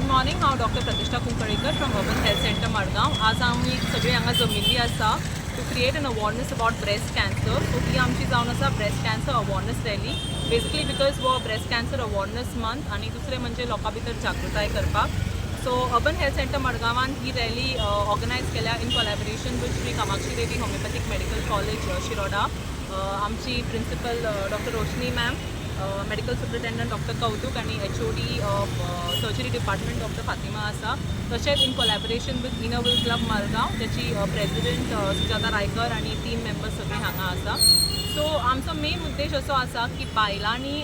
Good morning. हांव doctor Pratishtha Kunkalikar from Urban Health Centre, Madgaon. आज आमी सगळी हांगा जमिल्ली आसा to create an awareness about breast cancer. So ही आमची जावन आसा breast cancer awareness rally, basically because हो ब्रेस्ट कॅन्सर अवॉरनस मंथ आनी दुसरें म्हणजे लोकां भितर जागृताय करपाक. सो अर्बन हेल्थ सेंटर मडगांवान ही रॅली ऑर्गनायज केल्या in collaboration with Shri Kamakshi Devi Homeopathic Medical College, Shiroda. आमची principal doctor Roshni ma'am, medical superintendent doctor Kautuk आनी HOD surgery department doctor Fatima आसा. तशेंच in collaboration with Inner Wheel Club Margao, त्याची president Sujata Raikar आनी team members सगळीं हांगा आसा. So आमचो मेन उद्देश असो आसा की बायलांनी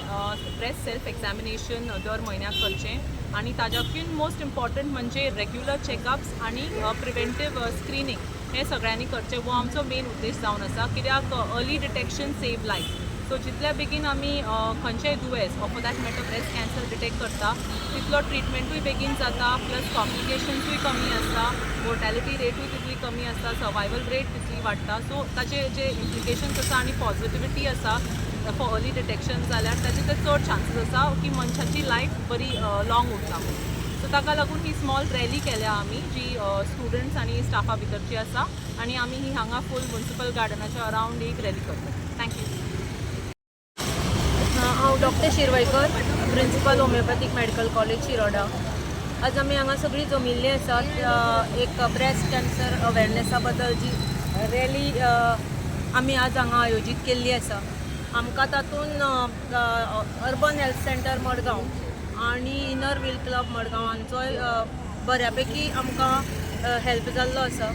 ब्रेस्ट सेल्फ एग्जामिनेशन दर म्हयन्याक करचें आनी ताच्याकून मोस्ट इम्पॉर्टंट म्हणजे रेग्युलर चॅकअप्स आनी प्रिवेंटीव स्क्रिनींग हें सगळ्यांनी करचें. हो आमचो मेन उद्देश जावन आसा, कित्याक early detection save life. So जितल्या बेगीन आमी खंयचेय दुयेंस or for that matter breast cancer detect करता, तितलो ट्रिटमेंटूय बेगीन जाता, प्लस कॉम्प्लिकेशन्सूय कमी आसता, मोर्टेलिटी रेटूय तितली कमी आसता, सर्वायवल रेट तितली वाडटा. सो ताचे जे इम्प्लिकेशन्स आसा आनी पॉझिटिविटी आसा फॉर अर्ली डिटेक्शन जाल्यार ताचे ते चड चान्सीस आसा की मनशाची लायफ बरी लॉंग उरता म्हणून. सो ताका लागून ही स्मॉल रॅली केल्या आमी, जी स्टुडंट्स आनी स्टाफा भितरची आसा आनी आमी ही हांगा फूल म्युनिसिपल गार्डनाच्या अरावंड एक रॅली करतात. Thank you. हांव doctor Shirvaikar, principal, Homeopathic Medical College, Shiroda. आज आमी हांगा सगळीं जमिल्लीं आसात एक ब्रेस्ट कॅन्सर अवेरनेसा बद्दल जी रॅली आमी आज हांगा आयोजीत केल्ली आसा. आमकां तातूंत अर्बन हेल्थ सेंटर मडगांव आनी इनर व्हील क्लब मडगांव हांचोय बऱ्या पैकी आमकां हेल्प जाल्लो आसा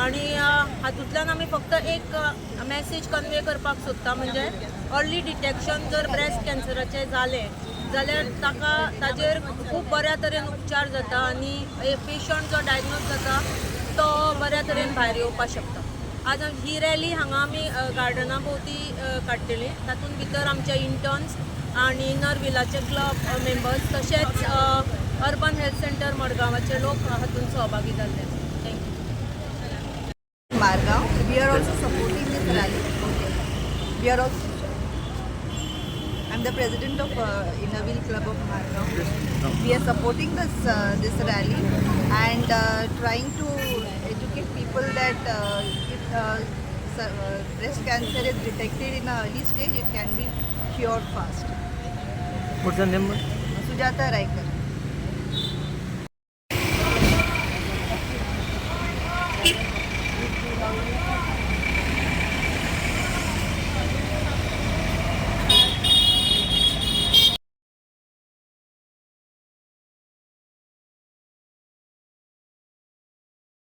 आनी हातूंतल्यान आमी फक्त एक मॅसेज कन्वे करपाक सोदता, म्हणजे अर्ली डिटेक्शन जर ब्रेस्ट कॅन्सराचें जालें जाल्यार ताका ताजेर खूब बऱ्या तरेन उपचार जाता आनी पेशंट जो डायग्नोज जाता तो बऱ्या तरेन भायर येवपाक शकता. आज ही रॅली हांगा आमी गार्डना भोंवती काडटली. तातूंत भितर आमचे इंटर्न्स आनी इनर व्हिलाचे क्लब मेंबर्स तशेंच अर्बन हेल्थ सेंटर मडगांवाचे लोक हातूंत सहभागी जाल्ले आसा. Thank you. Margao. We are also supporting this rally. Okay. We are also. I'm the president of Inner Wheel Club of Margao. We are supporting this rally and trying to educate people that if breast cancer is detected in an early stage, it can be cured fast. What's the name? Sujata Raikar.